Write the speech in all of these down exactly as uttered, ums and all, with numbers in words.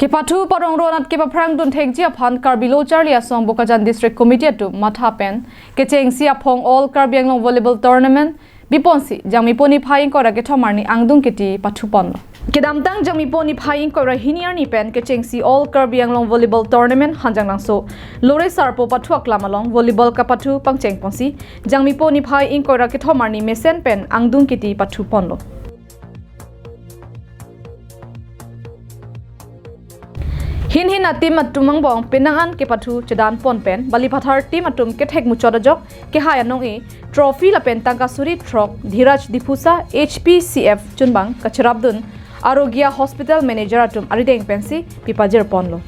Kepathu parong ronat kepaphrang dun thekji aphan Karbi Lo Charli Asong Bokajan District Committee atum matha pen kechengsi aphong All Karbi Anglong Volleyball Tournament biponsi Jangmipo niphai ingkoi ra kethom arni angdung kiti pathu ponlo. Kedamtang Jangmipo niphai ingkoi ra hini arni pen kechengsi All Karbi Anglong Volleyball Tournament Hanjanglangso Lore Sarpo pathu aklam along volleyball kapathu pangcheng ponsi Jangmipo niphai ingkoi ra kethom arni mesen pen angdung kiti pathu ponlo. Hin hin a-team atum angbong penang an kepathu chedan pon pen Balipathar team atum kethek muchot ajok kehai anong-e trophy lapen tangka suri throk Dhiraj Diphusa H P C F chunbang kacherapdun Arogya Hospital Manager atum arideng pensi pipajir ponlo.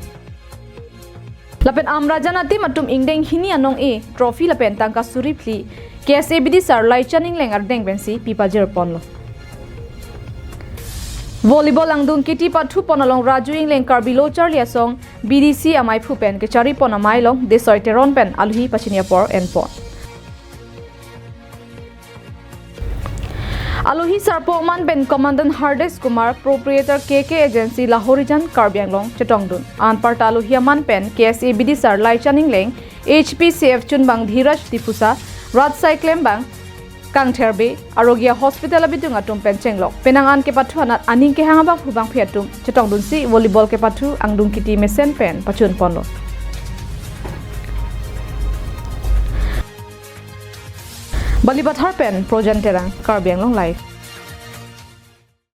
Lapen Amrajan a-team atum ingdeng hini anong-e trophy lapen tangka suri phli K S A B D sir Laichan Engleng arideng pensi pipajir ponlo. Volleyball angdung kiti pathu pon along Raju Engleng Karbi Lo Charli Asong B D C amaiphu pen kechari pon amei along Desoi Teron pen alohi pachini apor en pon. Alohi sarpo aman pen Commandant Hardesh Kumar, Proprietor K K Agency Lahorijan Karbi Anglong chetongdun. Anparta alohi aman pen K S A B D sir Laichan Engleng, H P C F chunbang Dhiraj Diphusa, Rat Saiklembang Kangther Bey, Arogya Hospital abidung atum pen chenglok penang an kepathu anat aning kehang abangphu bangphi atum chetongdunsi volleyball kepathu angdung kiti mesen pen pachun ponlo. Balipathar pen Projan Terang, Karbi Anglong Live.